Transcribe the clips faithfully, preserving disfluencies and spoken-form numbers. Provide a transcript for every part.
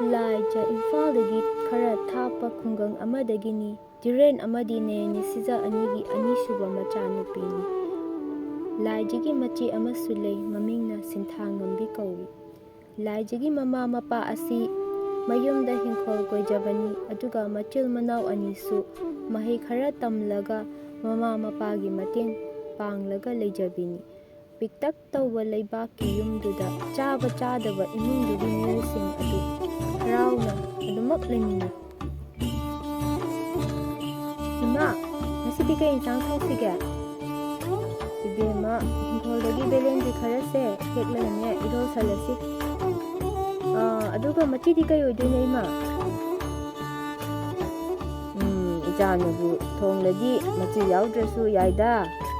ꯂꯥꯏꯖ ꯏꯝꯐꯥꯜꯗꯒꯤ ꯈꯔ ꯊꯥꯞꯄ ꯈꯨꯡꯒꯪ ꯑꯃꯗꯒꯤꯅꯤ꯫ ꯙꯤꯔꯦꯟ ꯑꯃꯗꯤ ꯅꯦ ꯅꯤꯁꯤꯖ ꯑꯅꯤꯒꯤ ꯑꯅꯤꯁꯨꯕ ꯃꯆꯥꯅꯨꯄꯤꯅꯤ꯫ ꯂꯥꯏꯖꯒꯤ ꯃꯆꯦ ꯑꯃꯁꯨ ꯂꯩ, ꯃꯃꯤꯡꯅ ꯁꯤꯟꯊꯥꯉꯝꯕꯤ ꯀꯧꯏ꯫ ꯂꯥꯏꯖꯒꯤ ꯃꯃꯥ ꯃꯄꯥ ꯑꯁꯤ ꯃꯌꯨꯝꯗ ꯍꯤꯡꯈꯣꯜ ꯀꯣꯏꯖꯕꯅꯤ, ꯑꯗꯨꯒ ꯃꯆꯤꯜ ꯃꯅꯥꯎ ꯑꯅꯤꯁꯨ ꯃꯍꯩ ꯈꯔ ꯇꯝꯂꯒ ꯃꯃꯥ ꯃꯄꯥꯒꯤ ꯃꯇꯦꯡ ꯄꯥꯡꯂꯒ ꯂꯩꯖꯕꯤꯅꯤ꯫ ꯄꯤꯛꯇꯛ ꯇꯧꯕ ꯂꯩꯕꯥꯛꯀꯤ ꯌꯨꯝꯗꯨꯗ ꯆꯥꯕ ꯆꯥꯗꯕ ꯏꯃꯨꯡꯗꯨꯒꯤ ꯃꯤꯑꯣꯏꯁꯤꯡ ꯑꯗꯨ ꯍꯔꯥꯎꯅ ꯑꯗꯨꯃꯛ ꯂꯩꯃꯤꯟꯅꯩ꯫ ꯏꯃꯥ, ꯉꯁꯤꯗꯤ ꯀꯩ ꯏꯟꯁꯥꯡ ꯊꯣꯡꯁꯤꯒꯦ? ꯏꯕꯦꯝꯃ, ꯍꯤꯡꯈꯣꯜꯗꯒꯤ ꯕꯦꯂꯦꯟꯗ꯭ꯔꯤ ꯈꯔꯁꯦ ꯍꯦꯛꯂꯒꯅꯦ ꯏꯔꯣꯜꯁꯜꯂꯁꯤ꯫ ꯑꯥ, ꯑꯗꯨꯒ ꯃꯆꯤꯗꯤ ꯀꯩ ꯑꯣꯏꯗꯣꯏꯅꯣ, ꯏꯃꯥ? ꯎꯝ, ꯏꯆꯥꯅꯕꯨ ꯊꯣꯡꯂꯗꯤ ꯃꯆꯤ ꯌꯥꯎꯗ꯭ꯔꯁꯨ ꯌꯥꯏꯗ꯫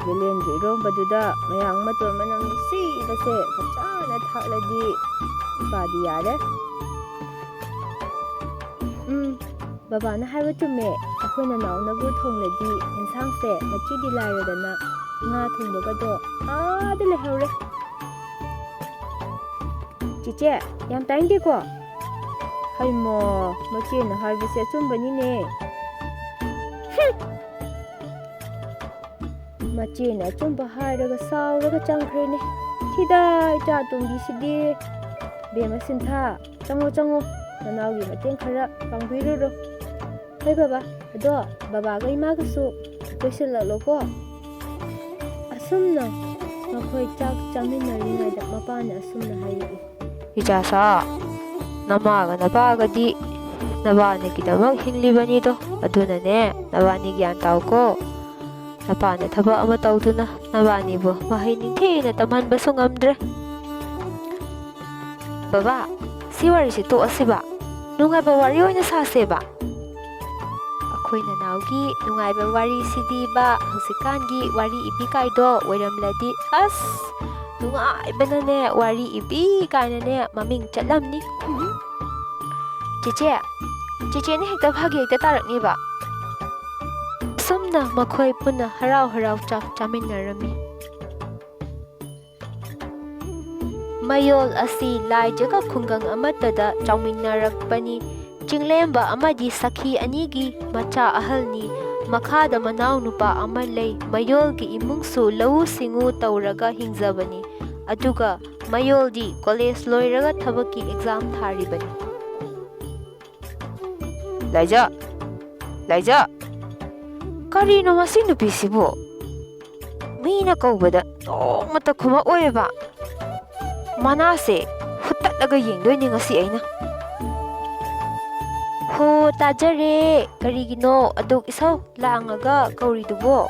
ꯕꯦꯂꯦꯟꯗ꯭ꯔꯤ ꯏꯔꯣꯝꯕꯗꯨꯗ ꯃꯌꯥꯡ ꯃꯇꯣꯟ ꯃꯅꯝ ꯅꯨꯡꯁꯤꯕꯁꯦ ꯐꯖꯅ ꯊꯥꯛꯂꯗꯤ ꯏꯄꯥꯗꯤ ꯌꯥꯔꯦ꯫ ꯎꯝ, ꯕꯕꯥꯅ ꯍꯥꯏꯕ ꯆꯨꯝꯃꯦ꯫ ꯑꯩꯈꯣꯏ ꯅꯅꯥꯎꯅꯕꯨ ꯊꯣꯡꯂꯗꯤ ꯏꯟꯁꯥꯡꯁꯦ ꯃꯆꯤꯗꯤ ꯂꯥꯏꯔꯗꯅ ꯉꯥ ꯊꯣꯡꯕꯒꯗꯣ ꯑꯥꯗ ꯂꯩꯍꯧꯔꯦ꯫ ꯆꯤꯆꯦ, ꯌꯥꯝ ꯇꯥꯏꯅꯤꯡꯗꯦꯀꯣ? ꯍꯩꯃꯥ, ꯃꯆꯦꯅ ꯍꯥꯏꯕꯁꯦ ꯑꯆꯨꯝꯕꯅꯤꯅꯦ꯫ ꯍꯨꯝ! ꯃꯆꯦꯅ ꯑꯆꯨꯝꯕ ꯍꯥꯏꯔꯒ ꯁꯥꯎꯔꯒ ꯆꯪꯈ꯭ꯔꯦꯅꯦ꯫ ꯊꯤꯗꯥ, ꯏꯆꯥ ꯑꯇꯣꯝꯕꯤꯁꯤꯗꯤ꯫ ꯕꯦꯝꯃ ꯁꯤꯟꯊꯥ, ꯆꯪꯉꯣ, ꯆꯪꯉꯣ, ꯅꯅꯥꯎꯒꯤ ꯃꯇꯦꯡ ꯈꯔ ꯄꯥꯡꯕꯤꯔꯨꯔꯣ꯫ ꯍꯣꯏ ꯕꯕꯥ, ꯑꯗꯣ ꯕꯕꯥꯒ ꯏꯃꯥꯒꯁꯨ ꯀꯣꯏꯁꯤꯜꯂꯛꯂꯣꯀꯣ꯫ ꯑꯁꯨꯝꯅ ꯃꯈꯣꯏ ꯆꯥꯛ ꯆꯥꯃꯤꯟꯅꯔꯤꯉꯩꯗ ꯃꯄꯥꯅ ꯑꯁꯨꯝꯅ ꯍꯥꯏꯔꯛꯏ꯫ ꯏꯆꯥꯁꯥ, ꯅꯃꯥꯒ ꯅꯄꯥꯒꯗꯤ ꯅꯕꯥꯅꯤꯒꯤꯗꯃꯛ ꯍꯤꯡꯂꯤꯕꯅꯤꯗꯣ, ꯑꯗꯨꯅꯅꯦ ꯅꯕꯥꯅꯤ ꯒ꯭ꯌꯥꯟ ꯇꯥꯎꯀꯣ꯫ ꯅꯄꯥꯅ ꯊꯕꯛ ꯑꯃ ꯇꯧꯗꯨꯅ ꯅꯕꯥꯅꯤꯕꯨ ꯃꯍꯩ ꯅꯤꯡꯊꯤꯅ ꯇꯝꯍꯟꯕꯁꯨ ꯉꯝꯗ꯭ꯔꯦ꯫ ꯕꯕꯥ, ꯁꯤ ꯋꯥꯔꯤꯁꯤ ꯇꯣꯛꯑꯁꯤꯕ꯫ ꯅꯨꯡꯉꯥꯏꯕ ꯋꯥꯔꯤ ꯑꯣꯏꯅ ꯁꯥꯁꯦꯕ꯫ ꯑꯩꯈꯣꯏ ꯅꯅꯥꯎꯒꯤ ꯅꯨꯡꯉꯥꯏꯕ ꯋꯥꯔꯤꯁꯤꯗꯤꯕ ꯍꯧꯖꯤꯛꯀꯥꯟꯒꯤ ꯋꯥꯔꯤ ꯏꯕꯤ ꯀꯥꯏꯗꯣ ꯑꯣꯏꯔꯝꯂꯗꯤ ꯑꯁ ꯅꯨꯡꯉꯥꯏꯕꯅꯅꯦ, ꯋꯥꯔꯤ ꯏꯕꯤ ꯀꯥꯏꯅꯅꯦ ꯃꯃꯤꯡ ꯆꯠꯂꯝꯅꯤ꯫ ꯆꯦꯆꯦ, ꯆꯦꯆꯦꯅ ꯍꯦꯛꯇ ꯐꯥꯒꯤ ꯍꯦꯛꯇ ꯇꯥꯔꯛꯅꯤꯕ꯫ ꯑꯁꯨꯝꯅ ꯃꯈꯣꯏ ꯄꯨꯟꯅ ꯍꯔꯥꯎ ꯍꯔꯥꯎ ꯆꯥꯛ ꯆꯥꯃꯤꯟꯅꯔꯝꯃꯤ꯫ ꯃꯌꯣꯜ ꯑꯁꯤ ꯂꯥꯏꯖꯒ ꯈꯨꯡꯒꯪ ꯑꯃꯠꯇꯗ ꯆꯥꯎꯃꯤꯟꯅꯔꯛꯄꯅꯤ꯫ ꯆꯤꯡꯂꯦꯝꯕ ꯑꯃꯗꯤ ꯁꯈꯤ ꯑꯅꯤꯒꯤ ꯃꯆꯥ ꯑꯍꯜꯅꯤ꯫ ꯃꯈꯥꯗ ꯃꯅꯥꯎꯅꯨꯄꯥ ꯑꯃ ꯂꯩ꯫ ꯃꯌꯣꯜꯒꯤ ꯏꯃꯨꯡꯁꯨ ꯂꯧꯎ ꯁꯤꯡꯎ ꯇꯧꯔꯒ ꯍꯤꯡꯖꯕꯅꯤ꯫ ꯑꯗꯨꯒ ꯃꯌꯣꯜꯗꯤ ꯀꯣꯂꯦꯖ ꯂꯣꯏꯔꯒ ꯊꯕꯛꯀꯤ ꯑꯦꯛꯖꯥꯝ ꯊꯥꯔꯤꯕꯅꯤ꯫ ꯂꯥꯏꯖ! ꯂꯥꯏꯖ! ꯀꯔꯤꯅꯣ ꯃꯁꯤ ꯅꯨꯄꯤꯁꯤꯕꯨ? ꯃꯤꯅ ꯀꯧꯕꯗ ꯅꯣꯡꯃꯇ ꯈꯨꯝꯃꯛꯑꯣꯏꯕ꯫ ꯃꯅꯥꯁꯦ ꯍꯨꯠꯇꯠꯂꯒ ꯌꯦꯡꯗꯣꯏꯅꯦ ꯉꯁꯤ ꯑꯩꯅ꯫ ꯍꯣ, ꯇꯥꯖꯔꯦ꯫ ꯀꯔꯤꯒꯤꯅꯣ ꯑꯗꯨꯛ ꯏꯁꯧ ꯂꯥꯡꯉꯒ ꯀꯧꯔꯤꯗꯨꯕꯣ?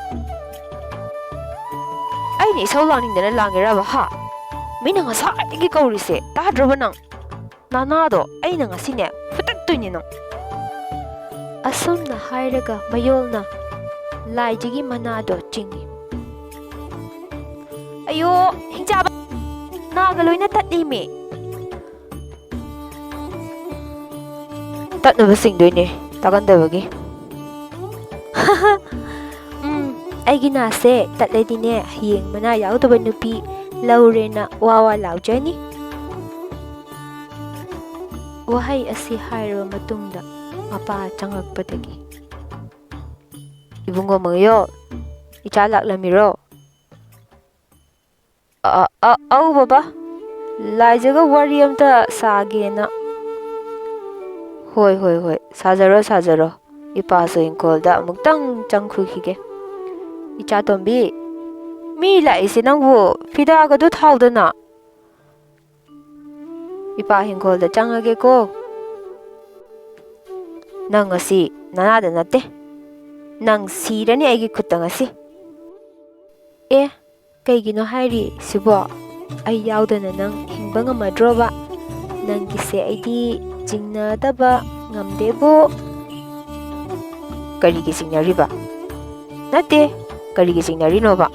ꯑꯩꯅ ꯏꯁꯧ ꯂꯥꯡꯅꯤꯡꯗꯅ ꯂꯥꯡꯉꯤꯔꯕ, ꯍꯥ? ꯃꯤꯅ ꯉꯁꯥꯏꯗꯒꯤ ꯀꯧꯔꯤꯁꯦ ꯇꯥꯗ꯭ꯔꯕ ꯅꯪ? ꯅꯅꯥꯗꯣ ꯑꯩꯅ ꯉꯁꯤꯅꯦ ꯐꯨꯠꯇꯠꯇꯣꯏꯅꯦ ꯅꯪ꯫ ꯑꯁꯨꯝꯅ ꯍꯥꯏꯔꯒ ꯃꯌꯣꯜꯅ ꯂꯥꯏꯖꯒꯤ ꯃꯅꯥꯗꯣ ꯆꯤꯡꯏ꯫ ꯑꯌꯣ, ꯍꯤꯡꯆꯥꯕ! ꯅꯥꯒ ꯂꯣꯏꯅ ꯇꯠꯂꯤꯃꯤ꯫ ꯇꯠꯅꯕ ꯆꯤꯡꯗꯣꯏꯅꯦ, ꯇꯥꯒꯟꯗꯕꯒꯤ꯫ ꯎꯝ, ꯑꯩꯒꯤ ꯅꯥꯁꯦ ꯇꯠꯂꯗꯤꯅꯦ, ꯍꯌꯦꯡ ꯃꯅꯥ ꯌꯥꯎꯗꯕ ꯅꯨꯄꯤ ꯂꯧꯔꯦꯅ ꯋꯥ ꯋꯥ ꯂꯥꯎꯖꯅꯤ꯫ ꯋꯥꯍꯩ ꯑꯁꯤ ꯍꯥꯏꯔꯕ ꯃꯇꯨꯡꯗ ꯃꯄꯥ ꯆꯪꯉꯛꯄꯗꯒꯤ, "ꯏꯕꯨꯡꯉꯣ ꯃꯌꯣꯜ, ꯏꯆꯥ ꯂꯥꯛꯂꯝꯃꯤꯔꯣ?" "ꯑ, ꯑ, ꯑꯧ ꯕꯕꯥ, ꯂꯥꯏꯖꯒ ꯋꯥꯔꯤ ꯑꯝꯇ ꯁꯥꯒꯦꯅ꯫" "ꯍꯣꯏ, ꯍꯣꯏ, ꯍꯣꯏ, ꯁꯥꯖꯔꯣ, ꯁꯥꯖꯔꯣ꯫ ꯏꯄꯥꯁꯨ ꯏꯪꯈꯣꯜꯗ ꯑꯃꯨꯛꯇꯪ ꯆꯪꯈ꯭ꯔꯨꯈꯤꯒꯦ꯫" "ꯏꯆꯥꯇꯣꯝꯕꯤ, ꯃꯤ ꯂꯥꯛꯏꯁꯦ ꯅꯪꯕꯨ ꯐꯤꯗꯥꯒꯗꯨ ꯊꯥꯎꯗꯅ꯫" "ꯏꯄꯥ ꯍꯤꯡꯒꯣꯜꯗ ꯆꯪꯉꯒꯦꯀꯣ꯫ ꯅꯪ ꯉꯁꯤ ꯅꯅꯥꯗ ꯅꯠꯇꯦ꯫ ꯅꯪ ꯁꯤꯔꯅꯤ ꯑꯩꯒꯤ ꯈꯨꯠꯇ ꯉꯁꯤ꯫" "ꯑꯦ, ꯀꯩꯒꯤꯅꯣ ꯍꯥꯏꯔꯤ ꯁꯤꯕꯣ? ꯑꯩ ꯌꯥꯎꯗꯅ ꯅꯪ ꯍꯤꯡꯕ ꯉꯝꯃꯗ꯭ꯔꯣꯕ? ꯅꯪꯒꯤꯁꯦ ꯑꯩꯗꯤ ꯆꯤꯡꯅꯗꯕ ꯉꯝꯗꯦꯕꯣ꯫" "ꯀꯔꯤꯒꯤ ꯆꯤꯡꯅꯔꯤꯕ? ꯅꯠꯇꯦ, ꯀꯔꯤꯒꯤ ꯆꯤꯡꯅꯔꯤꯅꯣꯕ?"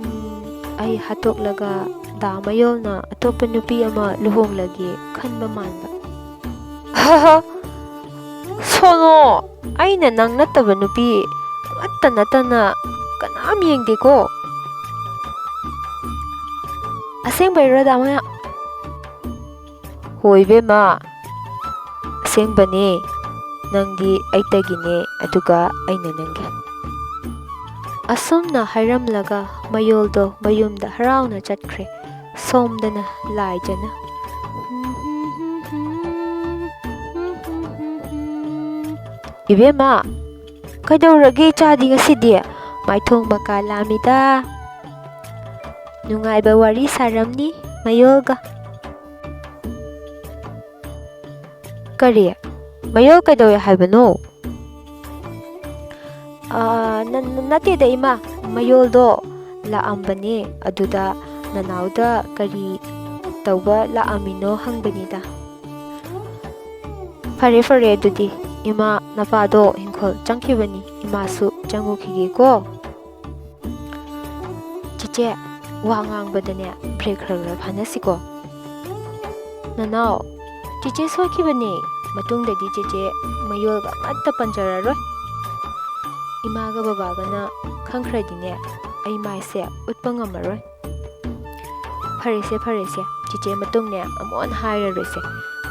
"ꯎꯝ, ꯑꯩ ꯍꯥꯠꯇꯣꯛꯂꯒ ꯗꯥ ꯃꯌꯣꯜꯅ ꯑꯇꯣꯞꯄ ꯅꯨꯄꯤ ꯑꯃ ꯂꯨꯍꯣꯡꯂꯒꯦ ꯈꯟꯕ ꯃꯥꯟꯕ꯫" "ꯍꯥ ꯍꯥ, ꯁꯣꯅꯣ, ꯑꯩꯅ ꯅꯪ ꯅꯠꯇꯕ ꯅꯨꯄꯤ ꯑꯃꯠꯇ ꯅꯠꯇꯅ ꯀꯅꯥꯝ ꯌꯦꯡꯗꯦꯀꯣ꯫" ꯑꯁꯦꯡꯕꯩꯔꯣ, ꯗꯥ ꯃꯌꯥ? ꯍꯣꯏ, ꯏꯕꯦꯝꯃ, ꯑꯁꯦꯡꯕꯅꯦ꯫ ꯅꯪꯗꯤ ꯑꯩꯇꯒꯤꯅꯦ, ꯑꯗꯨꯒ ꯑꯩꯅ ꯅꯪꯒꯤ꯫ ꯑꯁꯨꯝꯅ ꯍꯥꯏꯔꯝꯂꯒ ꯃꯌꯣꯜꯗꯣ ꯃꯌꯨꯝꯗ ꯍꯔꯥꯎꯅ ꯆꯠꯈ꯭ꯔꯦ꯫ ꯁꯣꯝꯗꯅ ꯂꯥꯏꯖꯅ, "ꯏꯕꯦꯝꯃ, ꯀꯩꯗꯧꯔꯒꯦ ꯏꯆꯥꯗꯤ ꯉꯁꯤꯗꯤ? ꯃꯥꯏꯊꯣꯡ ꯃꯀꯥ ꯂꯥꯝꯃꯤꯗ꯫ ꯅꯨꯡꯉꯥꯏꯕ ꯋꯥꯔꯤ ꯁꯥꯔꯝꯅꯤ ꯃꯌꯣꯜꯒ꯫" "ꯀꯔꯤ? ꯃꯌꯣꯜ ꯀꯩꯗꯧꯋꯦ ꯍꯥꯏꯕꯅꯣ?" "ꯑꯥ, ꯅ-, ꯅ-, ꯅꯠꯇꯦꯗ ꯏꯃꯥ, ꯃꯌꯣꯜꯗꯣ ꯂꯥꯛꯑꯝꯕꯅꯦ, ꯑꯗꯨꯗ ꯅꯅꯥꯎꯗ ꯀꯔꯤ ꯇꯧꯕ ꯂꯥꯛꯑꯝꯃꯤꯅꯣ ꯍꯪꯕꯅꯤꯗ꯫" "ꯐꯔꯦ, ꯐꯔꯦ, ꯑꯗꯨꯗꯤ ꯏꯃꯥ, ꯅꯄꯥꯗꯣ ꯏꯪꯈꯣꯜ ꯆꯪꯈꯤꯕꯅꯤ, ꯏꯃꯥꯁꯨ ꯆꯪꯉꯨꯈꯤꯒꯦꯀꯣ꯫" "ꯆꯦꯆꯦ, ꯋꯥ ꯉꯥꯡꯕꯗꯅꯦ ꯕ꯭ꯔꯦꯛ ꯈꯔ ꯈꯔ ꯐꯥꯅꯁꯤꯀꯣ꯫" "ꯅꯅꯥꯎ, ꯆꯦꯆꯦ ꯁꯣꯏꯈꯤꯕꯅꯦ꯫ ꯃꯇꯨꯡꯗꯗꯤ ꯆꯦꯆꯦ ꯃꯌꯣꯜꯒ ꯑꯃꯠꯇ ꯄꯟꯖꯔꯔꯣꯏ꯫ ꯏꯃꯥꯒ ꯕꯕꯥꯒꯅ ꯈꯪꯈ꯭ꯔꯗꯤꯅꯦ, ꯑꯩ ꯃꯥꯏꯁꯦ ꯎꯠꯄ ꯉꯝꯃꯔꯣꯏ꯫" "ꯐꯔꯦꯁꯦ, ꯐꯔꯦꯁꯦ, ꯆꯦꯆꯦ ꯃꯇꯨꯡꯅꯦ ꯑꯃꯨꯛ ꯍꯟꯅ ꯍꯥꯏꯔꯔꯣꯏꯁꯦ꯫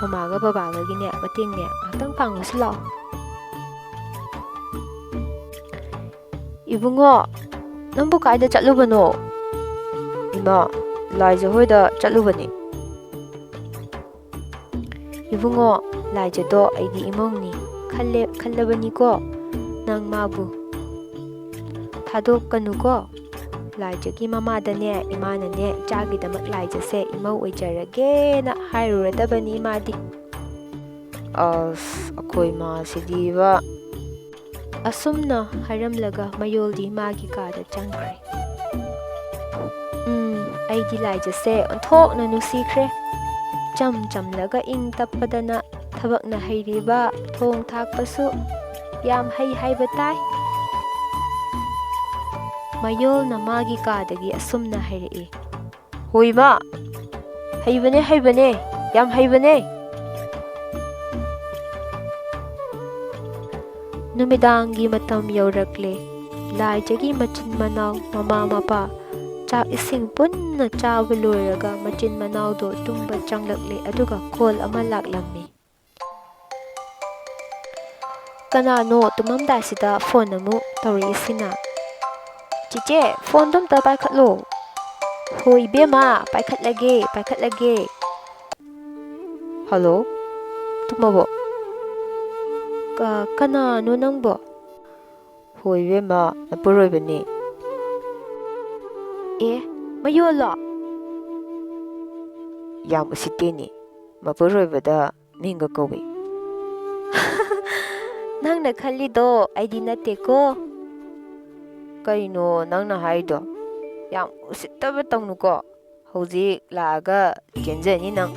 ꯃꯃꯥꯒ ꯕꯕꯥꯒꯒꯤꯅꯦ ꯃꯇꯦꯡꯅꯦ ꯉꯥꯛꯇꯪ ꯄꯥꯡꯉꯨꯁꯤ ꯂꯥꯛꯑꯣ꯫" "ꯏꯕꯨꯡꯉꯣ, ꯅꯪꯕꯨ ꯀꯥꯏꯗ ꯆꯠꯂꯨꯕꯅꯣ?" "ꯏꯃꯥ, ꯂꯥꯏꯖ ꯍꯣꯏꯗ ꯆꯠꯂꯨꯕꯅꯤ꯫" "ꯏꯕꯨꯡꯉꯣ, ꯂꯥꯏꯖꯗꯣ ꯑꯩꯒꯤ ꯏꯃꯧꯅꯤ ꯈꯜꯂꯦ, ꯈꯜꯂꯕꯅꯤꯀꯣ꯫ ꯅꯪ ꯃꯥꯕꯨ ꯊꯥꯗꯣꯛꯀꯅꯨꯀꯣ꯫ ꯂꯥꯏꯖꯒꯤ ꯃꯃꯥꯗꯅꯦ, ꯏꯃꯥꯅꯅꯦ, ꯏꯆꯥꯒꯤꯗꯃꯛ ꯂꯥꯏꯖꯁꯦ ꯏꯃꯧ ꯑꯣꯏꯖꯔꯒꯦꯅ ꯍꯥꯏꯔꯨꯔꯗꯕꯅꯤ ꯏꯃꯥꯗꯤ꯫" "ꯑꯁ, ꯑꯩꯈꯣꯏ ꯃꯥꯁꯤꯗꯤꯕ꯫" ꯑꯁꯨꯝꯅ ꯍꯥꯏꯔꯝꯂꯒ ꯃꯌꯣꯜꯗꯤ ꯃꯥꯒꯤ ꯀꯥꯗ ꯆꯪꯈ꯭ꯔꯦ꯫ "ꯎꯝ, ꯑꯩꯗꯤ ꯂꯥꯏꯖꯁꯦ ꯑꯣꯟꯊꯣꯛꯅ ꯅꯨꯡꯁꯤꯈ꯭ꯔꯦ꯫ ꯆꯝ ꯆꯝꯂꯒ ꯏꯪ ꯇꯞꯄꯗꯅ ꯊꯕꯛꯅ ꯍꯩꯔꯤꯕ, ꯊꯣꯡ ꯊꯥꯛꯄꯁꯨ ꯌꯥꯝ ꯍꯩ ꯍꯥꯏꯕ ꯇꯥꯏ꯫" ꯃꯌꯣꯜꯅ ꯃꯥꯒꯤ ꯀꯥꯗꯒꯤ ꯑꯁꯨꯝꯅ ꯍꯥꯏꯔꯛꯏ꯫ "ꯍꯣꯏ ꯏꯃꯥ, ꯍꯩꯕꯅꯦ, ꯍꯩꯕꯅꯦ, ꯌꯥꯝ ꯍꯩꯕꯅꯦ꯫" ꯅꯨꯃꯤꯗꯥꯡꯒꯤ ꯃꯇꯝ ꯌꯧꯔꯛꯂꯦ꯫ ꯂꯥꯏꯖꯒꯤ ꯃꯆꯤꯟ ꯃꯅꯥꯎ, ꯃꯃꯥ ꯃꯄꯥ, ꯆꯥꯛ ꯏꯁꯤꯡ ꯄꯨꯟꯅ ꯆꯥꯕ ꯂꯣꯏꯔꯒ ꯃꯆꯤꯟ ꯃꯅꯥꯎꯗꯣ ꯇꯨꯝꯕ ꯆꯪꯂꯛꯂꯦ, ꯑꯗꯨꯒ ꯀꯣꯜ ꯑꯃ ꯂꯥꯛꯂꯝꯃꯤ꯫ ꯀꯅꯥꯅꯣ ꯇꯨꯝꯃꯝꯗꯥꯏꯁꯤꯗ ꯐꯣꯟ ꯑꯃꯨꯛ ꯇꯧꯔꯛꯏꯁꯤꯅ? "ꯆꯤꯆꯦ, ꯐꯣꯟꯗꯣ ꯑꯝꯇ ꯄꯥꯏꯈꯠꯂꯣ꯫" "ꯍꯣꯏ ꯏꯕꯦꯝꯃ, ꯄꯥꯏꯈꯠꯂꯒꯦ, ꯄꯥꯏꯈꯠꯂꯒꯦ꯫" "ꯍꯜꯂꯣ, ꯇꯨꯝꯃꯕꯣ?" "ꯀ-, ꯀꯅꯥꯅꯣ ꯅꯪꯕꯣ?" "ꯍꯣꯏ ꯏꯕꯦꯝꯃ, ꯅꯄꯨꯔꯣꯏꯕꯅꯦ꯫" "ꯑꯦ, ꯃꯌꯣꯜꯂꯣ?" "ꯌꯥꯝ ꯎꯁꯤꯠꯇꯦꯅꯦ, ꯃꯄꯨꯔꯣꯏꯕꯗ ꯃꯤꯡꯒ ꯀꯧꯏ꯫" "ꯅꯪꯅ ꯈꯜꯂꯤꯗꯣ ꯑꯩꯗꯤ ꯅꯠꯇꯦꯀꯣ꯫" "ꯀꯩꯅꯣ ꯅꯪꯅ ꯍꯥꯏꯗꯣ? ꯌꯥꯝ ꯎꯁꯤꯠꯇꯕ ꯇꯧꯅꯨꯀꯣ꯫ ꯍꯧꯖꯤꯛ ꯂꯥꯛꯑꯒ ꯆꯦꯟꯖꯅꯤ ꯅꯪ꯫"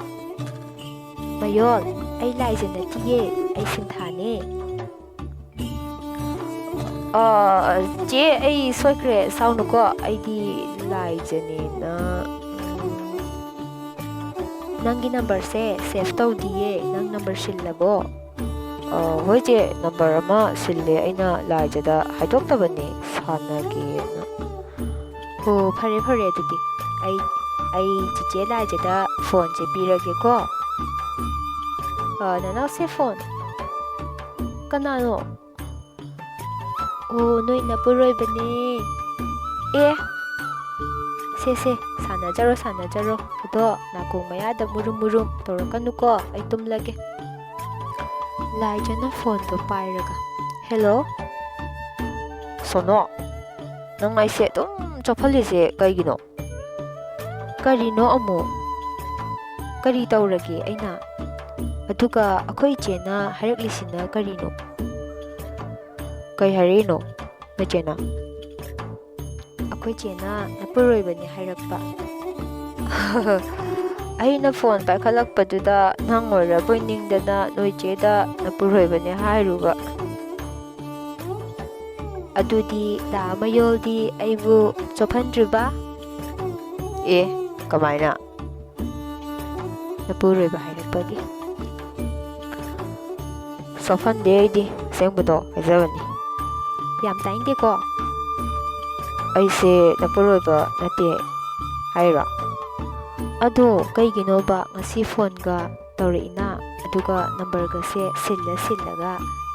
"ꯃꯌꯣꯜ, ꯑꯩ ꯂꯥꯏꯖ ꯅꯠꯇꯤꯌꯦ, ꯑꯩ ꯁꯤꯟꯊꯥꯅꯦ꯫" "ꯑ, ꯆꯦ, ꯑꯩ ꯁꯣꯏꯈ꯭ꯔꯦ, ꯁꯥꯎꯅꯨꯀꯣ, ꯑꯩꯗꯤ ꯂꯥꯏꯖꯅꯦꯅ꯫" "ꯅꯪꯒꯤ ꯅꯝꯕꯔꯁꯦ ꯁꯦꯚ ꯇꯧꯗꯤꯌꯦ, ꯅꯪ ꯅꯝꯕꯔ ꯁꯤꯜꯂꯕꯣ?" "ꯑ, ꯍꯣꯏ ꯆꯦ, ꯅꯝꯕꯔ ꯑꯃ ꯁꯤꯜꯂꯦ, ꯑꯩꯅ ꯂꯥꯏꯖꯗ ꯍꯥꯏꯗꯣꯛꯇꯕꯅꯦ, ꯁꯥꯟꯅꯒꯦꯅ꯫" "ꯑꯣ, ꯐꯔꯦ ꯐꯔꯦ, ꯑꯗꯨꯗꯤ ꯑꯩ, ꯑꯩ ꯆꯤꯆꯦ ꯂꯥꯏꯖꯗ ꯐꯣꯟꯁꯦ ꯄꯤꯔꯒꯦꯀꯣ꯫" "ꯑ, ꯅꯅꯥꯎꯁꯦ ꯐꯣꯟ꯫ ꯀꯅꯥꯅꯣ?" "ꯑꯣ, ꯅꯣꯏ ꯅꯄꯨꯔꯣꯏꯕꯅꯦ꯫" "ꯑꯦ, ꯁꯦ ꯁꯦ, ꯁꯥꯟꯅꯖꯔꯣ ꯁꯥꯟꯅꯖꯔꯣ, ꯑꯗꯣ ꯅꯥꯀꯣꯡ ꯃꯌꯥꯗ ꯃꯨꯔꯨꯝ ꯃꯨꯔꯨꯝ ꯇꯧꯔꯛꯀꯅꯨꯀꯣ, ꯑꯩ ꯇꯨꯝꯂꯒꯦ꯫" ꯂꯥꯏꯖꯅ ꯐꯣꯟꯗꯣ ꯄꯥꯏꯔꯒ, "ꯍꯦꯜꯂꯣ꯫" "ꯁꯣꯅꯣ, ꯅꯪ ꯑꯩꯁꯦ ꯑꯗꯨꯝ ꯆꯣꯞꯍꯜꯂꯤꯁꯦ ꯀꯩꯒꯤꯅꯣ?" "ꯀꯔꯤꯅꯣ ꯑꯃꯨꯛ? ꯀꯔꯤ ꯇꯧꯔꯒꯦ ꯑꯩꯅ? ꯑꯗꯨꯒ ꯑꯩꯈꯣꯏ ꯏꯆꯦꯅ ꯍꯥꯏꯔꯛꯂꯤꯁꯤꯅ ꯀꯔꯤꯅꯣ?" "ꯀꯩ ꯍꯥꯏꯔꯛꯏꯅꯣ ꯅꯣꯏ ꯆꯦꯅ?" "ꯑꯩꯈꯣꯏ ꯆꯦꯅ ꯅꯄꯨꯔꯣꯏꯕꯅꯦ ꯍꯥꯏꯔꯛꯄ꯫" "ꯑꯩꯅ ꯐꯣꯟ ꯄꯥꯏꯈꯠꯂꯛꯄꯗꯨꯗ ꯅꯪ ꯑꯣꯏꯔꯕꯣꯏ ꯅꯤꯡꯗꯅ ꯅꯣꯏ ꯆꯦꯗ ꯅꯄꯨꯔꯣꯏꯕꯅꯦ ꯍꯥꯏꯔꯨꯕ꯫ ꯑꯗꯨꯗꯤ ꯗꯥ ꯃꯌꯣꯜꯗꯤ ꯑꯩꯕꯨ ꯆꯣꯞꯍꯟꯗ꯭ꯔꯤꯕ?" "ꯑꯦ, ꯀꯃꯥꯏꯅ?" "ꯅꯄꯨꯔꯣꯏꯕ ꯍꯥꯏꯔꯛꯄꯒꯤ꯫" "ꯆꯣꯞꯍꯟꯗꯦ ꯑꯩꯗꯤ, ꯑꯁꯦꯡꯕꯗꯣ ꯍꯥꯏꯖꯕꯅꯤ꯫" "ꯌꯥꯝ ꯇꯥꯏꯅꯤꯡꯗꯦꯀꯣ꯫" ꯑꯩꯁꯦ ꯅꯄꯨꯔꯣꯏꯕ ꯅꯠꯇꯦ ꯍꯥꯏꯔꯣ? ꯑꯗꯣ ꯀꯩꯒꯤꯅꯣꯕ ꯉꯁꯤ ꯐꯣꯟꯒ ꯇꯧꯔꯛꯏꯅ, ꯑꯗꯨꯒ ꯅꯝꯕꯔꯒꯁꯦ ꯁꯤꯜꯂ ꯁꯤꯜꯂꯒ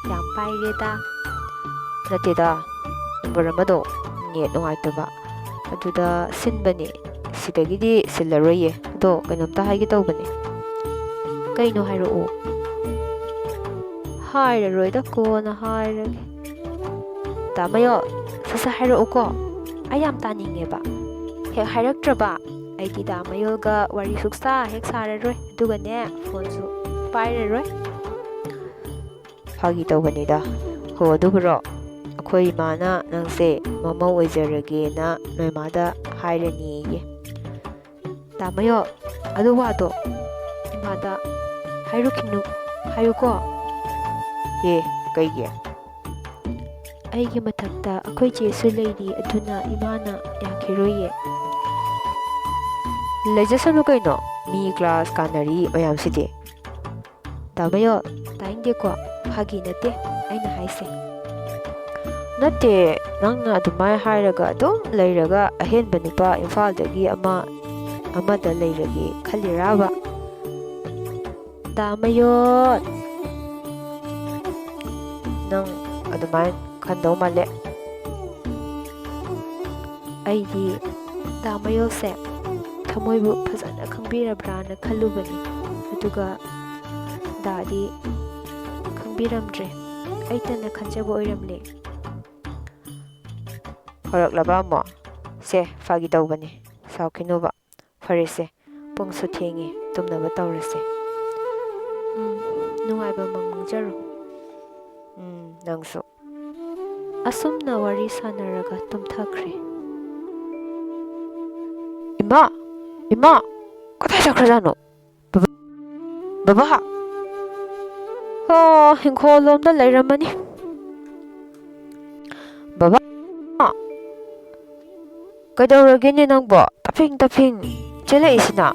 ꯌꯥꯝ ꯄꯥꯏꯔꯦꯗ? ꯅꯠꯇꯦꯗ, ꯅꯝꯕꯔ ꯑꯃꯗꯣ ꯅꯦꯠ ꯅꯨꯡꯉꯥꯏꯇꯕ, ꯑꯗꯨꯗ ꯁꯤꯟꯕꯅꯦ꯫ ꯁꯤꯗꯒꯤꯗꯤ ꯁꯤꯜꯂꯔꯣꯏꯌꯦ꯫ ꯑꯗꯣ ꯀꯩꯅꯣꯝꯇ ꯍꯥꯏꯒꯦ ꯇꯧꯕꯅꯦ꯫ ꯀꯩꯅꯣ ꯍꯥꯏꯔꯛꯑꯣ꯫ ꯍꯥꯏꯔꯔꯣꯏꯗ, ꯀꯣꯟꯅ ꯍꯥꯏꯔꯒꯦ꯫ ꯇꯥꯃꯌꯣ, ꯁꯠ ꯁꯠ ꯍꯥꯏꯔꯛꯎꯀꯣ꯫ ꯑꯩ ꯌꯥꯝ ꯇꯥꯅꯤꯡꯉꯦꯕ꯫ ꯍꯦꯛ ꯍꯥꯏꯔꯛꯇ꯭ꯔꯕ, ꯑꯩꯗꯤ ꯗꯥ ꯃꯌꯣꯜꯒ ꯋꯥꯔꯤ ꯁꯨꯛꯁꯥ ꯍꯦꯛ ꯁꯥꯔꯔꯣꯏ, ꯑꯗꯨꯒꯅꯦ, ꯐꯣꯟꯁꯨ ꯄꯥꯏꯔꯔꯣꯏ꯫ ꯐꯥꯒꯤ ꯇꯧꯕꯅꯤꯗ꯫ ꯍꯣ, ꯑꯗꯨꯕꯨꯔꯣ? ꯑꯩꯈꯣꯏ ꯏꯃꯥꯅ ꯅꯪꯁꯦ ꯃꯃꯧ ꯑꯣꯏꯖꯔꯒꯦꯅ ꯅꯣꯏ ꯃꯥꯗ ꯍꯥꯏꯔꯅꯤꯌꯦ꯫ ꯇꯥꯃꯌꯣ, ꯑꯗꯨ ꯋꯥꯗꯣ ꯏꯃꯥꯗ ꯍꯥꯏꯔꯨꯈꯤꯅꯨ, ꯍꯥꯏꯌꯨꯀꯣ꯫ ꯑꯦ, ꯀꯩꯒꯤ? ꯑꯩꯒꯤ ꯃꯊꯛꯇ ꯑꯩꯈꯣꯏ ꯆꯦꯁꯨ ꯂꯩꯔꯤ, ꯑꯗꯨꯅ ꯏꯃꯥꯅ ꯌꯥꯈꯤꯔꯣꯏꯌꯦ꯫ ꯂꯩꯖꯁꯅꯨ ꯀꯩꯅꯣ, ꯃꯤ ꯀ꯭ꯂꯥꯁ ꯀꯥꯟꯅꯔꯤ ꯃꯌꯥꯝꯁꯤꯗꯤ꯫ ꯇꯥꯃꯌꯣ, ꯇꯥꯅꯤꯡꯗꯦꯀꯣ, ꯐꯥꯒꯤ ꯅꯠꯇꯦ ꯑꯩꯅ ꯍꯥꯏꯁꯦ꯫ ꯅꯠꯇꯦ, ꯅꯪꯅ ꯑꯗꯨꯃꯥꯏꯅ ꯍꯥꯏꯔꯒ ꯑꯗꯨꯝ ꯂꯩꯔꯒ ꯑꯍꯦꯟꯕ ꯅꯨꯄꯥ ꯏꯝꯐꯥꯜꯗꯒꯤ ꯑꯃ, ꯑꯃꯗ ꯂꯩꯔꯒꯦ ꯈꯜꯂꯤꯔꯥꯕ? ꯗꯥ ꯃꯌꯣꯟ, ꯅꯪ ꯑꯗꯨꯃꯥꯏꯅ ꯈꯟꯗꯧ ꯃꯥꯜꯂꯦ꯫ ꯑꯩꯗꯤ ꯗꯥ ꯃꯌꯣꯜꯁꯦ ꯊꯃꯣꯏꯕꯨ ꯐꯖꯅ ꯈꯪꯕꯤꯔꯕ꯭ꯔꯥꯅ ꯈꯜꯂꯨꯕꯅꯤ, ꯑꯗꯨꯒ ꯗꯥꯗꯤ ꯈꯪꯕꯤꯔꯝꯗ꯭ꯔꯦ꯫ ꯑꯩꯇꯅ ꯈꯟꯖꯕ ꯑꯣꯏꯔꯝꯂꯦ꯫ ꯐꯔꯛꯂꯕ ꯑꯃꯨꯛ? ꯁꯦ, ꯐꯥꯒꯤ ꯇꯧꯕꯅꯤ, ꯁꯥꯎꯈꯤꯅꯨꯕ꯫ ꯐꯔꯦꯁꯦ, ꯄꯨꯡꯁꯨ ꯊꯦꯡꯉꯦ, ꯇꯨꯝꯅꯕ ꯇꯧꯔꯁꯦ꯫ ꯎꯝ, ꯅꯨꯡꯉꯥꯏꯕ ꯃꯪ ꯃꯪꯖꯔꯣ꯫ ꯎꯝ, ꯅꯪꯁꯨ꯫ ꯑꯁꯨꯝꯅ ꯋꯥꯔꯤ ꯁꯥꯟꯅꯔꯒ ꯇꯨꯝꯊꯈ꯭ꯔꯦ꯫ ꯏꯃꯥ! ꯏꯃꯥ! ꯀꯗꯥꯏ ꯆꯠꯈ꯭ꯔꯖꯥꯠꯅꯣ? ꯕꯕꯥ! ꯕꯕꯥ! ꯑꯣ, ꯏꯪꯈꯣꯜ ꯂꯣꯝꯗ ꯂꯩꯔꯝꯃꯅꯤ꯫ ꯕꯕꯥ! ꯀꯩꯗꯧꯔꯒꯦꯅꯦ ꯅꯪꯕꯣ? ꯇꯞꯐꯤꯡ ꯇꯞꯐꯤꯡ ꯆꯦꯜꯂꯛꯏꯁꯤꯅ?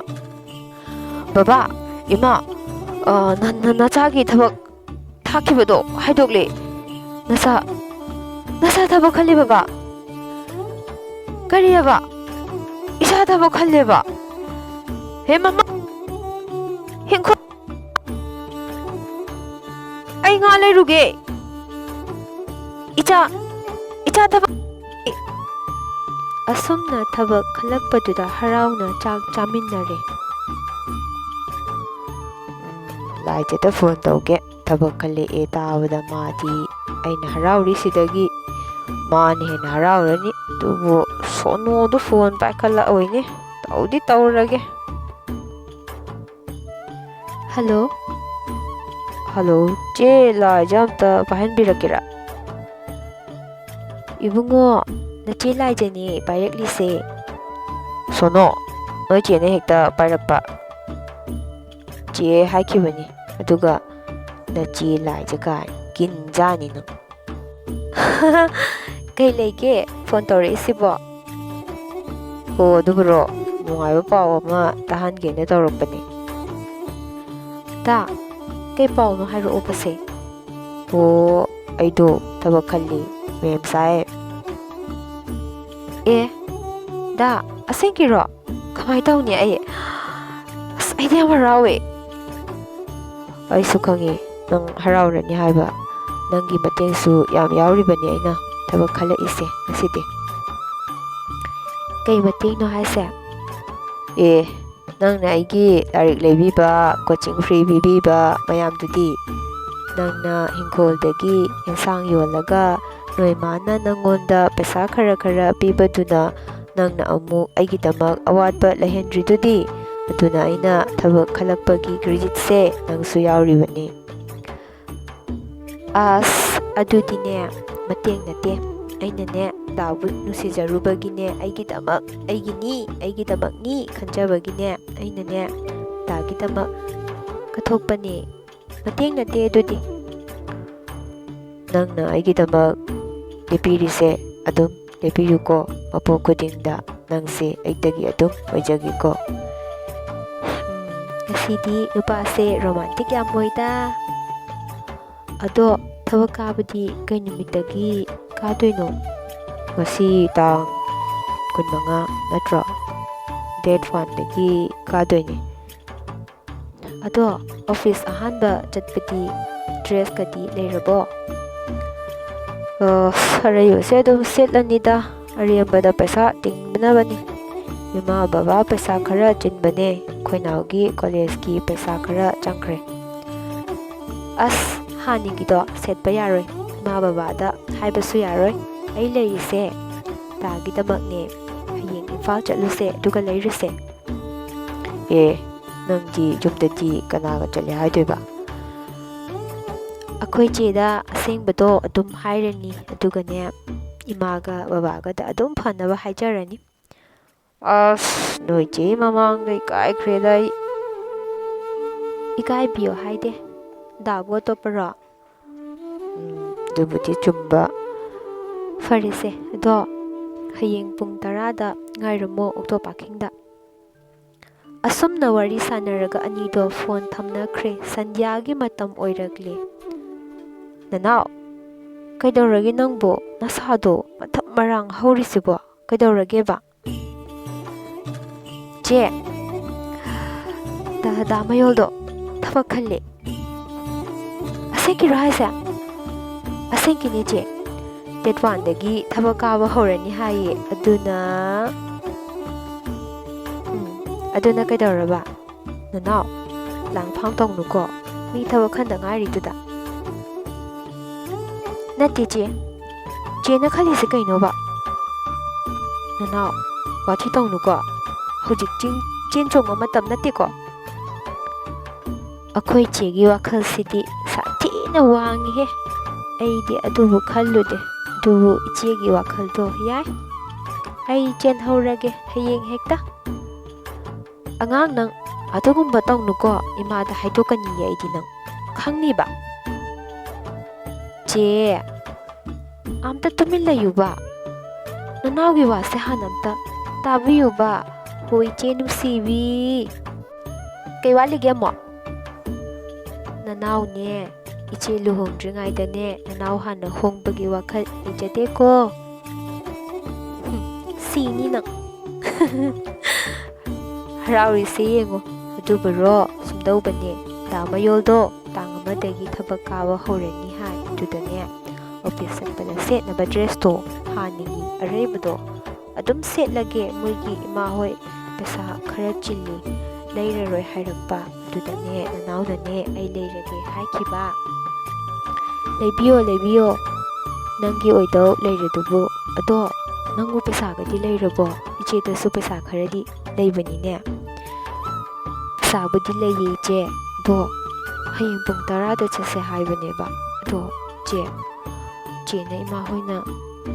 ꯕꯕꯥ! ꯏꯃꯥ! ꯑ, ꯅ-, ꯅ-, ꯅꯆꯥꯒꯤ ꯊꯕꯛ ꯊꯥꯈꯤꯕꯗꯣ ꯍꯥꯏꯗꯣꯛꯂꯦ꯫ ꯅꯆꯥ, ꯅꯆꯥ ꯊꯕꯛ ꯈꯜꯂꯤ ꯕꯕꯥ? ꯀꯔꯤꯑꯕ? ꯏꯁꯥ ꯊꯕꯛ ꯈꯜꯂꯦꯕ? ꯍꯦ ꯃꯃꯥ! ꯍꯤꯡꯈꯣ! ꯑꯩ ꯉꯥ ꯂꯩꯔꯨꯒꯦ꯫ ꯏꯆꯥ, ꯏꯆꯥ ꯊꯕꯛ꯫ ꯑꯁꯨꯝꯅ ꯊꯕꯛ ꯈꯜꯂꯛꯄꯗꯨꯗ ꯍꯔꯥꯎꯅ ꯆꯥꯛ ꯆꯥꯃꯤꯟꯅꯔꯦ꯫ ꯎꯝ, ꯂꯥꯏꯖꯗ ꯐꯣꯟ ꯇꯧꯒꯦ꯫ ꯊꯕꯛ ꯈꯜꯂꯛꯑꯦ ꯇꯥꯕꯗ ꯃꯥꯗꯤ ꯑꯩꯅ ꯍꯔꯥꯎꯔꯤꯁꯤꯗꯒꯤ ꯃꯥꯅ ꯍꯦꯟꯅ ꯍꯔꯥꯎꯔꯅꯤ꯫ ꯑꯗꯨꯕꯨ ꯁꯣꯅꯣꯗꯣ ꯐꯣꯟ ꯄꯥꯏꯈꯠꯂꯛꯑꯣꯏꯅꯦ꯫ ꯇꯧꯗꯤ ꯇꯧꯔꯒꯦ꯫ ꯍꯜꯂꯣ꯫ ꯍꯜꯂꯣ, ꯆꯦ ꯂꯥꯏꯖ ꯑꯝꯇ ꯄꯥꯏꯍꯟꯕꯤꯔꯛꯀꯦꯔꯥ? ꯏꯕꯨꯡꯉꯣ, ꯅꯆꯦ ꯂꯥꯏꯖꯅꯦ ꯄꯥꯏꯔꯛꯂꯤꯁꯦ꯫ ꯁꯣꯅꯣ, ꯅꯣꯏ ꯆꯦꯅ ꯍꯦꯛꯇ ꯄꯥꯏꯔꯛꯄ꯫ ꯆꯦ ꯍꯥꯏꯈꯤꯕꯅꯤ, ꯑꯗꯨꯒ ꯅꯆꯦ ꯂꯥꯏꯖ ꯀꯥꯏ ꯀꯤꯟꯖꯥꯅꯤ ꯅꯪ꯫ ꯀꯩ ꯂꯩꯒꯦ ꯐꯣꯟ ꯇꯧꯔꯛꯏꯁꯤꯕꯣ? ꯑꯣ, ꯑꯗꯨꯕꯨꯔꯣ? ꯅꯨꯡꯉꯥꯏꯕ ꯄꯥꯎ ꯑꯃ ꯇꯥꯍꯟꯒꯦꯅ ꯇꯧꯔꯛꯄꯅꯦ꯫ ꯇꯥ, ꯀꯩ ꯄꯥꯎꯅꯣ ꯍꯥꯏꯔꯛꯑꯣꯕꯁꯦ꯫ ꯑꯣ, ꯑꯩꯗꯣ ꯊꯕꯛ ꯈꯜꯂꯤ, ꯃꯦꯝ ꯁꯥꯍꯦꯕ꯫ ꯑꯦ, ꯗꯥ, ꯑꯁꯦꯡꯀꯤꯔꯣ? ꯀꯃꯥꯏ ꯇꯧꯅꯤ ꯑꯩ? ꯑꯁ, ꯑꯩꯗꯤ ꯌꯥꯝ ꯍꯔꯥꯎꯋꯦ꯫ ꯑꯩꯁꯨ ꯈꯪꯉꯤ ꯅꯪ ꯍꯔꯥꯎꯔꯅꯤ ꯍꯥꯏꯕ꯫ ꯅꯪꯒꯤ ꯃꯇꯦꯡꯁꯨ ꯌꯥꯝ ꯌꯥꯎꯔꯤꯕꯅꯤ ꯑꯩꯅ ꯊꯕꯛ ꯈꯜꯂꯛꯏꯁꯦ ꯉꯁꯤꯗꯤ꯫ ꯀꯩ ꯃꯇꯦꯡꯅꯣ ꯍꯥꯏꯁꯦ? ꯑꯦ, ꯅꯪꯅ ꯑꯩꯒꯤ ꯂꯥꯏꯔꯤꯛ ꯂꯩꯕꯤꯕ, coaching free ꯄꯤꯕꯤꯕ ꯃꯌꯥꯝꯗꯨꯗꯤ? ꯅꯪꯅ ꯍꯤꯡꯈꯣꯜꯗꯒꯤ ꯑꯦꯟꯁꯥꯡ ꯌꯣꯜꯂꯒ ꯅꯣꯏ ꯃꯥꯅ ꯅꯪꯉꯣꯟꯗ ꯄꯩꯁꯥ ꯈꯔ ꯈꯔ ꯄꯤꯕꯗꯨꯅ ꯅꯪꯅ ꯑꯃꯨꯛ ꯑꯩꯒꯤꯗꯃꯛ ꯑꯋꯥꯠꯄ ꯂꯩꯍꯟꯗ꯭ꯔꯤꯗꯨꯗꯤ? ꯑꯗꯨꯅ ꯑꯩꯅ ꯊꯕꯛ ꯈꯜꯂꯛꯄꯒꯤ creditꯁꯦ ꯅꯪꯁꯨ ꯌꯥꯎꯔꯤꯕꯅꯤ꯫ ꯑꯁ, ꯑꯗꯨꯗꯤꯅꯦ, ꯃꯇꯦꯡ ꯅꯠꯇꯦ꯫ ꯑꯩꯅꯅꯦ, ꯗꯥꯕꯨ ꯅꯨꯡꯁꯤꯖꯔꯨꯕꯒꯤꯅꯦ, ꯑꯩꯒꯤꯗꯃꯛ, ꯑꯩꯒꯤꯅꯤ, ꯑꯩꯒꯤꯗꯃꯛꯅꯤ ꯈꯟꯖꯕꯒꯤꯅꯦ, ꯑꯩꯅꯅꯦ, ꯗꯥꯒꯤꯗꯃꯛ ꯀꯠꯊꯣꯛꯄꯅꯦ꯫ ꯃꯇꯦꯡ ꯅꯠꯇꯦ ꯑꯗꯨꯗꯤ꯫ ꯅꯪꯅ ꯑꯩꯒꯤꯗꯃꯛ ꯂꯦꯞꯄꯤꯔꯤꯁꯦ ꯑꯗꯨꯝ ꯂꯦꯞꯄꯤꯌꯨꯀꯣ꯫ ꯃꯄꯣꯛ ꯈꯨꯗꯤꯡꯗ ꯅꯪꯁꯦ ꯑꯩꯇꯒꯤ ꯑꯗꯨꯝ ꯑꯣꯏꯖꯒꯦꯀꯣ꯫ ꯎꯝ, ꯉꯁꯤꯗꯤ ꯅꯨꯄꯥꯁꯦ romantic ꯌꯥꯝ ꯑꯣꯏꯗ꯫ ꯑꯗꯣ ꯊꯕꯛ ꯀꯥꯕꯗꯤ ꯀꯩ ꯅꯨꯃꯤꯠꯇꯒꯤ ꯀꯥꯗꯣꯏꯅꯣ? ꯉꯁꯤ ꯇꯥꯡ ꯀꯨꯟꯃꯉꯥ ꯅꯠꯇ꯭ꯔꯣ? Date one ꯗꯒꯤ ꯀꯥꯗꯣꯏꯅꯦ꯫ ꯑꯗꯣ, office ꯑꯍꯥꯟꯕ ꯆꯠꯄꯗꯤ dress ꯀꯗꯤ ꯂꯩꯔꯕꯣ? ꯑ, ꯑꯔꯩꯕꯁꯦ ꯑꯗꯨꯝ ꯁꯦꯠꯂꯅꯤꯗ, ꯑꯔꯦꯝꯕꯗ ꯄꯩꯁꯥ ꯇꯤꯡꯅꯕꯅꯤ꯫ ꯏꯃꯥ ꯕꯕꯥ ꯄꯩꯁꯥ ꯈꯔ ꯆꯤꯟꯕꯅꯦ, ꯑꯩꯈꯣꯏ ꯅꯥꯎꯒꯤ college ꯀꯤ ꯄꯩꯁꯥ ꯈꯔ ꯆꯪꯈ꯭ꯔꯦ꯫ ꯑꯁ, ꯍꯥꯟꯅꯒꯤꯗꯣ ꯁꯦꯠꯄ ꯌꯥꯔꯣꯏ, ꯏꯃꯥ ꯕꯕꯥꯗ ꯍꯥꯏꯕꯁꯨ ꯌꯥꯔꯣꯏ꯫ ꯑꯩ ꯂꯩꯔꯤꯁꯦ ꯗꯥꯒꯤꯗꯃꯛꯅꯦ꯫ ꯍꯌꯦꯡ ꯏꯝꯐꯥꯜ ꯆꯠꯂꯨꯁꯦ, ꯑꯗꯨꯒ ꯂꯩꯔꯨꯁꯦ꯫ ꯑꯦ, ꯅꯪꯗꯤ ꯌꯨꯝꯗꯗꯤ ꯀꯅꯥꯒ ꯆꯠꯂꯦ ꯍꯥꯏꯗꯣꯏꯕ? ꯑꯩꯈꯣꯏ ꯆꯦꯗ ꯑꯁꯦꯡꯕꯗꯣ ꯑꯗꯨꯝ ꯍꯥꯏꯔꯅꯤ, ꯑꯗꯨꯒꯅꯦ, ꯏꯃꯥꯒ ꯕꯕꯥꯒꯗ ꯑꯗꯨꯝ ꯐꯅꯕ ꯍꯥꯏꯖꯔꯅꯤ꯫ ꯑꯁ, ꯅꯣꯏ ꯆꯦ ꯃꯃꯥꯡꯗ ꯏꯀꯥꯏꯈ꯭ꯔꯦꯗ ꯑꯩ꯫ ꯏꯀꯥꯏꯕꯤꯌꯣ ꯍꯥꯏꯗꯦ꯫ ꯗꯥꯕꯨ ꯑꯇꯣꯞꯄꯔꯣ? ꯎꯝ, ꯑꯗꯨꯕꯨꯗꯤ ꯆꯨꯝꯕ꯫ ꯐꯔꯦꯁꯦ, ꯑꯗꯣ ꯍꯌꯦꯡ ꯄꯨꯡ ꯇꯔꯥꯗ ꯉꯥꯏꯔꯝꯃꯣ ꯑꯣꯛꯇꯣ ꯄꯥꯔꯀꯤꯡꯗ꯫ ꯑꯁꯨꯝꯅ ꯋꯥꯔꯤ ꯁꯥꯟꯅꯔꯒ ꯑꯅꯤꯗꯣ ꯐꯣꯟ ꯊꯝꯅꯈ꯭ꯔꯦ꯫ ꯁꯟꯙ꯭ꯌꯥꯒꯤ ꯃꯇꯝ ꯑꯣꯏꯔꯛꯂꯦ꯫ "ꯅꯅꯥꯎ, ꯀꯩꯗꯧꯔꯒꯦ ꯅꯪꯕꯨ? ꯅꯁꯥꯗꯣ ꯃꯊꯛ ꯃꯔꯥꯡ ꯍꯧꯔꯤꯁꯤꯕꯣ? ꯀꯩꯗꯧꯔꯒꯦꯕ?" "ꯆꯦ, ꯗꯥ, ꯗꯥ ꯃꯌꯣꯜꯗꯣ ꯊꯕꯛ ꯈꯜꯂꯦ꯫" "ꯑꯁꯦꯡꯀꯤꯔꯣ ꯍꯥꯏꯁꯦ?" "ꯑꯁꯦꯡꯀꯤꯅꯦ ꯆꯦ꯫ Date one ꯗꯒꯤ ꯊꯕꯛ ꯀꯥꯕ ꯍꯧꯔꯅꯤ ꯍꯥꯏꯌꯦ꯫ ꯑꯗꯨꯅ," "ꯎꯝ, ꯑꯗꯨꯅ ꯀꯩꯗꯧꯔꯕ? ꯅꯅꯥꯎ, ꯂꯥꯡꯐꯥꯡ ꯇꯧꯅꯨꯀꯣ꯫ ꯃꯤ ꯊꯕꯛ ꯈꯟꯗ ꯉꯥꯏꯔꯤꯗꯨꯗ꯫" "ꯅꯠꯇꯦ ꯆꯦ꯫ ꯆꯦꯅ ꯈꯜꯂꯤꯁꯦ ꯀꯩꯅꯣꯕ?" "ꯅꯅꯥꯎ, ꯋꯥꯊꯤ ꯇꯧꯅꯨꯀꯣ꯫ ꯍꯧꯖꯤꯛ ꯆꯤꯡ ꯆꯦꯟ ꯆꯣꯡꯕ ꯃꯇꯝ ꯅꯠꯇꯦꯀꯣ꯫" ꯑꯩꯈꯣꯏ ꯆꯦꯒꯤ ꯋꯥꯈꯜꯁꯤꯗꯤ ꯁꯥꯊꯤꯅ ꯋꯥꯡꯉꯤꯍꯦ꯫ ꯑꯩꯗꯤ ꯑꯗꯨꯕꯨ ꯈꯜꯂꯨꯗꯦ꯫ ꯑꯗꯨꯕꯨ ꯏꯆꯦꯒꯤ ꯋꯥꯈꯜꯗꯣ ꯌꯥꯏ꯫ ꯑꯩ ꯆꯦꯟꯍꯧꯔꯒꯦ ꯍꯌꯦꯡ ꯍꯦꯛꯇ꯫ "ꯑꯉꯥꯡ ꯅꯪ, ꯑꯗꯨꯒꯨꯝꯕ ꯇꯧꯅꯨꯀꯣ, ꯏꯃꯥꯗ ꯍꯥꯏꯗꯣꯛꯀꯅꯤꯌꯦ ꯑꯩꯗꯤ ꯅꯪ꯫ ꯈꯪꯅꯤꯕ?" "ꯆꯦ, ꯑꯝꯇ ꯇꯨꯃꯤꯟ ꯂꯩꯌꯨꯕ꯫ ꯅꯅꯥꯎꯒꯤ ꯋꯥꯁꯦ ꯍꯥꯟꯅ ꯑꯝꯇ ꯇꯥꯕꯤꯌꯨꯕ꯫ ꯍꯣ, ꯏꯆꯦ ꯅꯨꯡꯁꯤꯕꯤ꯫ ꯀꯩ ꯋꯥꯠꯂꯤꯒꯦ ꯑꯃꯨꯛ?" "ꯅꯅꯥꯎꯅꯦ, ꯏꯆꯦ ꯂꯨꯍꯣꯡꯗ꯭ꯔꯤꯉꯩꯗꯅꯦ, ꯅꯅꯥꯎ ꯍꯥꯟꯅ ꯍꯣꯡꯕꯒꯤ ꯋꯥꯈꯜ ꯂꯩꯖꯗꯦꯀꯣ꯫" "ꯍꯨꯝ, ꯁꯤ ꯏꯅꯤ ꯅꯪ꯫ ꯍꯔꯥꯎꯔꯤꯁꯦ ꯌꯦꯡꯉꯣ꯫ ꯑꯗꯨꯕꯨꯔꯣ, ꯁꯨꯝꯗꯧꯕꯅꯦ, ꯗꯥ ꯃꯌꯣꯜꯗꯣ ꯇꯥꯡ ꯑꯃꯗꯒꯤ ꯊꯕꯛ ꯀꯥꯕ ꯍꯧꯔꯅꯤ ꯍꯥꯏ꯫ ꯑꯗꯨꯗꯅꯦ, ꯑꯣꯐꯤꯁ ꯆꯠꯄꯗ ꯁꯦꯠꯅꯕ ꯗ꯭ꯔꯦꯁꯇꯣ, ꯍꯥꯟꯅꯒꯤ ꯑꯔꯩꯕꯗꯣ ꯑꯗꯨꯝ ꯁꯦꯠꯂꯒꯦ, ꯃꯣꯏꯒꯤ ꯏꯃꯥ ꯍꯣꯏ ꯄꯩꯁꯥ ꯈꯔ ꯆꯤꯜꯂꯤ, ꯂꯩꯔꯔꯣꯏ ꯍꯥꯏꯔꯛꯄ꯫ ꯑꯗꯨꯗꯅꯦ ꯅꯅꯥꯎꯅꯅꯦ ꯑꯩ ꯂꯩꯔꯒꯦ ꯍꯥꯏꯈꯤꯕ꯫ ꯂꯩꯕꯤꯌꯣ, ꯂꯩꯕꯤꯌꯣ, ꯅꯪꯒꯤ ꯑꯣꯏꯗꯧ ꯂꯩꯔꯗꯨꯕꯨ꯫ ꯑꯗꯣ ꯅꯪꯕꯨ ꯄꯩꯁꯥꯒꯗꯤ ꯂꯩꯔꯕꯣ? ꯏꯆꯦꯗꯁꯨ ꯄꯩꯁꯥ ꯈꯔꯗꯤ ꯂꯩꯕꯅꯤꯅꯦ꯫ ꯄꯩꯁꯥꯕꯨꯗꯤ ꯂꯩꯌꯦ ꯏꯆꯦ, ꯑꯗꯣ ꯍꯌꯦꯡ ꯄꯨꯡ ꯇꯔꯥꯗ ꯆꯠꯁꯦ ꯍꯥꯏꯕꯅꯦꯕ꯫ ꯑꯗꯣ ꯆꯦ, ꯆꯦꯅ ꯏꯃꯥ ꯍꯣꯏꯅ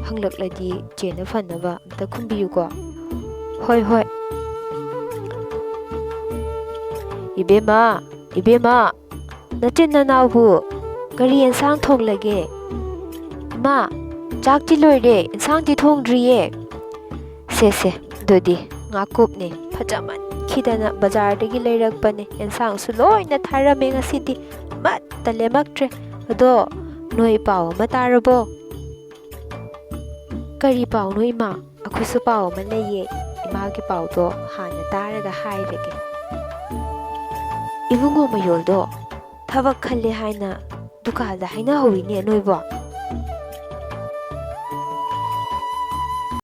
ꯍꯪꯂꯛꯂꯗꯤ ꯆꯦꯅ ꯐꯅꯕ ꯑꯝꯇ ꯈꯨꯝꯕꯤꯌꯨꯀꯣ꯫ ꯍꯣꯏ, ꯍꯣꯏ꯫ ꯏꯕꯦꯝꯃ, ꯏꯕꯦꯝꯃ, ꯅꯆꯤꯟ ꯅꯅꯥꯎꯕꯨ ꯀꯔꯤ ꯑꯦꯟꯁꯥꯡ ꯊꯣꯡꯂꯒꯦ? ꯏꯃꯥ, ꯆꯥꯛꯇꯤ ꯂꯣꯏꯔꯦ, ꯑꯦꯟꯁꯥꯡꯗꯤ ꯊꯣꯡꯗ꯭ꯔꯤꯌꯦ꯫ ꯁꯦ, ꯁꯦ, ꯑꯗꯨꯗꯤ ꯉꯥꯀꯨꯞꯅꯦ, ꯐꯖꯃꯟꯈꯤꯗꯅ ꯕꯖꯥꯔꯗꯒꯤ ꯂꯩꯔꯛꯄꯅꯦ꯫ ꯑꯦꯟꯁꯥꯡꯁꯨ ꯂꯣꯏꯅ ꯊꯥꯔꯝꯃꯦ ꯉꯁꯤꯗꯤ, ꯑꯃꯠꯇ ꯂꯦꯝꯃꯛꯇ꯭ꯔꯦ꯫ ꯑꯗꯣ ꯅꯣꯏ ꯄꯥꯎ ꯑꯃ ꯇꯥꯔꯕꯣ? ꯀꯔꯤ ꯄꯥꯎꯅꯣ ꯏꯃꯥ? ꯑꯩꯈꯣꯏꯁꯨ ꯄꯥꯎ ꯑꯃ ꯂꯩꯌꯦ꯫ ꯏꯃꯥꯒꯤ ꯄꯥꯎꯗꯣ ꯍꯥꯟꯅ ꯇꯥꯔꯒ ꯍꯥꯏꯔꯒꯦ꯫ ꯏꯕꯨꯡꯉꯣ ꯃꯌꯣꯜꯗꯣ ꯊꯕꯛ ꯈꯜꯂꯦ ꯍꯥꯏꯅ ꯗꯨꯀꯥꯟꯗ ꯍꯥꯏꯅꯍꯧꯋꯤꯅꯦ ꯅꯣꯏꯕꯣ꯫